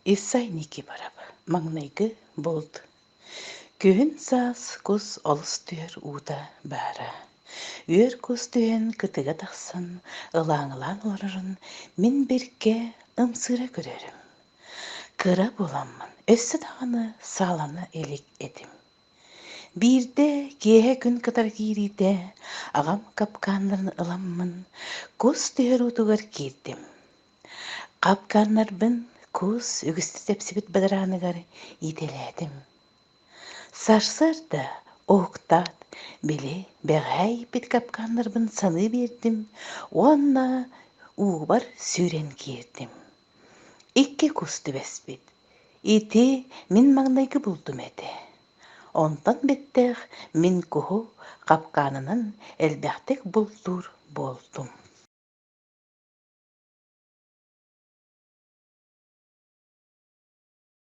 Исай Никифоров маҥнайгы булт. Күһүн-саас кус олус түһэр уута баара. Үөр кус түһэн кытыга тахсан ылааҥылаан олорорун мин бэркэ ымсыыра көрөрүм. Кыра буоламмын өссө даҕаны саалана илик этим. Биирдэ киэһэ күн кытары киириитэ аҕам капкааннарын ыламмын кус түһэр уутугар киирдим. Хапкааннарбын кус үгүстэ тэпсибит бадарааныгар иитэлээтим. Сарсыарда уһуктаат, били бэҕэһээ ииппит капкааннарбын саныы биэрдим уонна уубар сүүрэн киирдим. Икки кус түбэспит. Ити мин маҥнайгы булдум этэ. Онтон бэттээх мин куһу хапкаанынан элбэхтик бултуур буолтум.